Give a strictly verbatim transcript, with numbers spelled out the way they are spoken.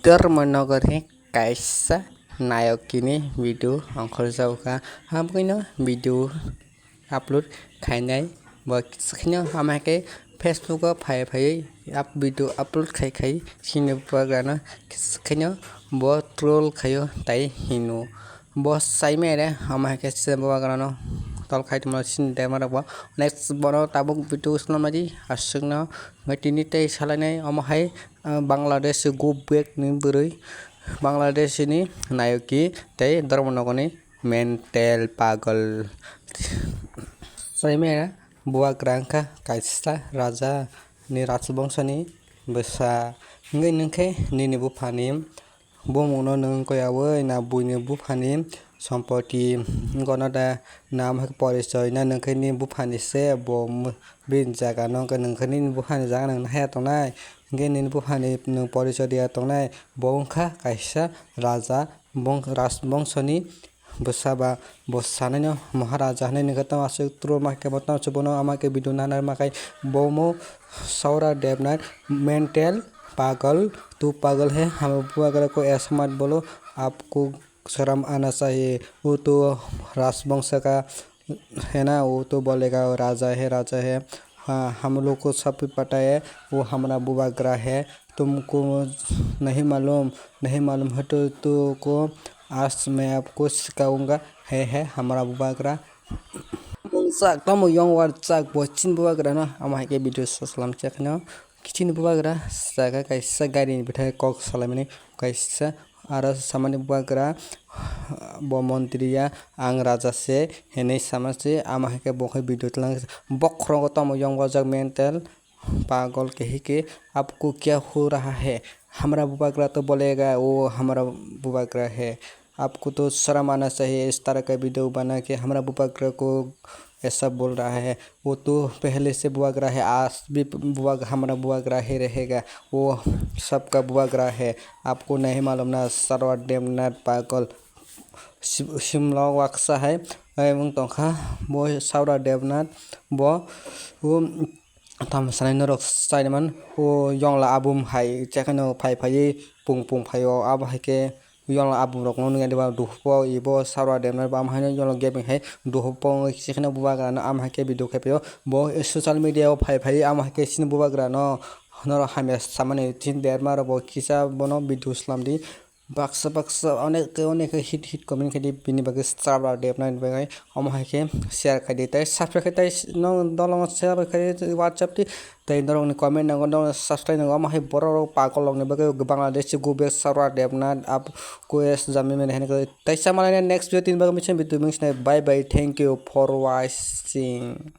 Dharmanagar ni kaisa nayokini video ongkhorjak kha, hamkhe no video upload khainai. Bo swkhaino ama khe Facebook o phai phaiwi up video upload khai khai chini bubagrano swkhaino bo troll khaio tai hino. Bo saimere ama khe se bubagrano tol khai tongmani chini dema rok bo. Next bono tabuk video swnamnai di aswkno. Tini tei salainai omo hai, ah, Bangladesh go back ni bwrwi, Bangladesh ni nayoki tei Dharmanagar ni mental pagol. Saimere bubagra wngkha kaisa raja ni rajbongso ni bwsa, hwnkhe nwng khe nini buphani bumungno nwng koyaui na buini buphani sompoti wngkha da, na omo hai khe porichoi na nwng khe nini buphani se bo bini jaga no wngkha, nwng khe nini buphani jaga nwng haya tongnai, hwnkhe nini buphani nwng porichoi riya tongnai, bo wngkha kaisa raja bong-, rajbongso ni bwsa ba bo sanai no Maharaja hinui nungkha, tamo aswk turo ma khe bo tamo se bono ama khe video nana ma khai bo mo Saura Devnath mental pagol, tu pagol hai, hamo bubagra ko smart bolo, aapko sharam aana chahiye, wo to rajbongso ka hai na, wo to bolega raja hai, raja hai, ha, hum log ko sab pata hai, wo hamara bubagra hai, tumko nahi malum, nahi malum hai to, to ko aaj main aapko sikaunga hai, hai hamara bubagra. Mungsa tamo yong war chak bo chini bubagra no, ama hai khe video soslam chakno. Kichini bubagra saka kaisa gari ni bwthai kok salaimani, kaisa aro samani bubagra bo montri ya, ang raja se hinui sama se, ama hai khe bo khe video tlang bokhorogo tamo yong wajak mental. Pagol kahi ke, aapko kya ho raha hai? Hamara bubagra to bolega, wo hamara bubagra hai. Aapko to sharam aana chahiye, is tarah ka video bana ke hamara bubagra ko aisa bol raha hai. Wo to pehle se bubagra hai, aaj bhi bubag-, hamara bubagra hi rahega. Wo sabka bubagra hai. Aapko nahi malum na, Saura Devnath pagol. Sim-, simla waksa hai, hai wng tongkha bo Saura Devnath bo, wo, Tamo sanai norok chaiman, o yongla abum hai chekheno phai phaiwi pung pung phaio, abo hai khe yongla abum rokno nungya diba duhupo, ibo Saura Devnath bo, amo haino yongla gaping hai duhupo wngwi chekheno bubagrano amo hai khe video khai phaio. Bo social media o phai phaiwi amo hai khe chini bubagrano norok hamya samani chini derma rok bo kisa bono video slam di. Baksa baksa onek khe onek khe hit hit comment khaidi, bini bagwi Saura Devnath ni bagwi omo hai khe share khaidi tei subscribe khai tei no dolongo share khaidi WhatsApp di tei norokni comment nango, norokni subscribe nango, omo hai borok rok pagol rokni bagwi Bangladesh go back Saura Devnath up quest jami mene hene khe tei sama laina next video tin bagwi michin video mix nai. Bye bye, thank you for watching.